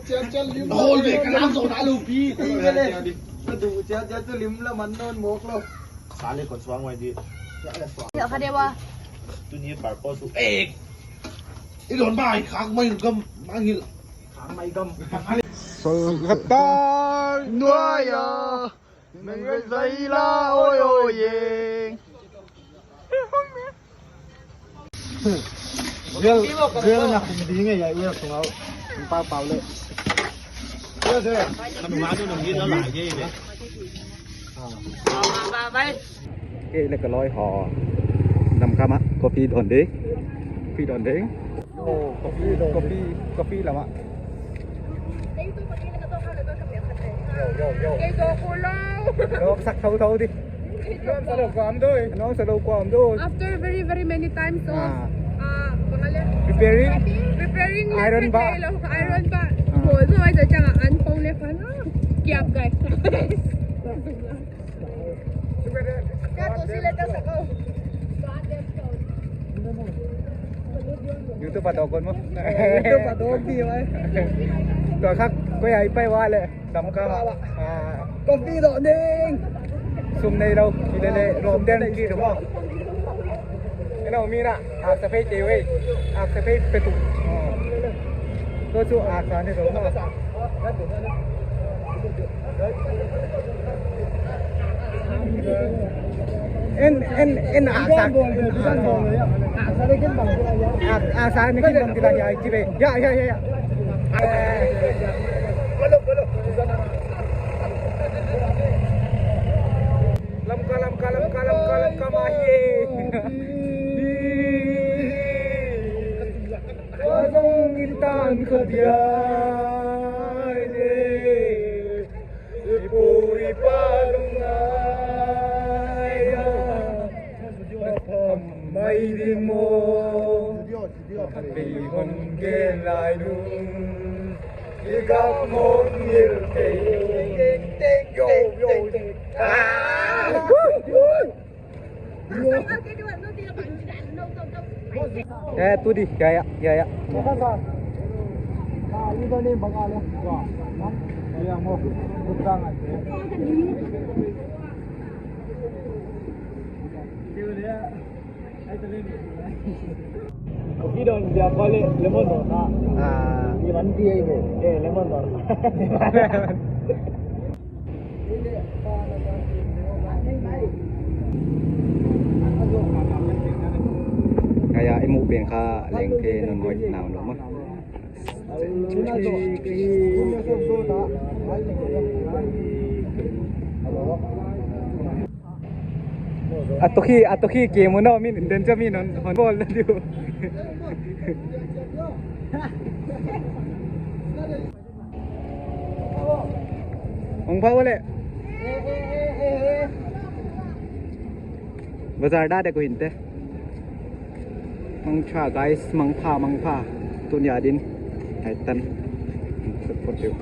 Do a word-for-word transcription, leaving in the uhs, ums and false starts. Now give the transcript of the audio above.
Hol ve ka lam zo na lu pi. Ing le. Ka du chia chia tu lim la man non mok lo. Sa le kon suang wai di. Yo ka dewa. Tu ni par po su. Eh. I lon bai khak mai gam mangil. Khak mai gam. Sol kata nuaya. Nang gai zai la oi oi yeng. Vel, vel na kum ding e, ya, vel sung au. Pau pau le. Anu ma tu nang ni la lai ye le. Bye bye. Kei le ka loi ho. Nam kama, coffee don de. Coffee don de. Yo, coffee don de. Coffee, coffee lama. Yo, yo, yo. Kei to kulo. Yo, sak thau thau di. Nuam sa lou kuam doi. Nuam sa lou kuam doi. After very, very many times of, ah, ah, preparing, preparing iron bar. Iron bar. Ah. Bo, so ai sa chang an pong le fan. Kiap guys. YouTube a dawk kon maw. YouTube a dawk di mai. Tua khak koi ai pai wa le. Dam ka. Ah. Coffee dawk ding. Sum nei lou, ki le le, rom den ki dawk maw. Eno mi na, a sa phei te wei. A sa phei pe tu. Ah. Tua chu a sa ni dawk maw. En, en, en, a sa. A, a sa ni kin bang tila ya, kibe. Ya, ya, ya, ya. Lamka, Lamka, Lamka, Lamka, Lamka, mahi. Kazong in tan kha dia de. Ipu ipa lung ai a. Mai di mo. Pi hon gen lai lung. I gam hon ngil te. Yo, yo. Ah. Eh, tu di, ya, ya, ya, ya. Kopi don dia kole lemon don na. Ah. Ni man di ai be. Eh, lemon don. Kaya imu pen kha leng ke non hoi nau lo ma. A toh khi, a toh khi ke mu no min den cha min hon, hon bol na diu. Hong pha le. Bazar da de ko hinte. Mangcha guys, mangpha, mangpha. Tun ya din. Hai tan. Support you.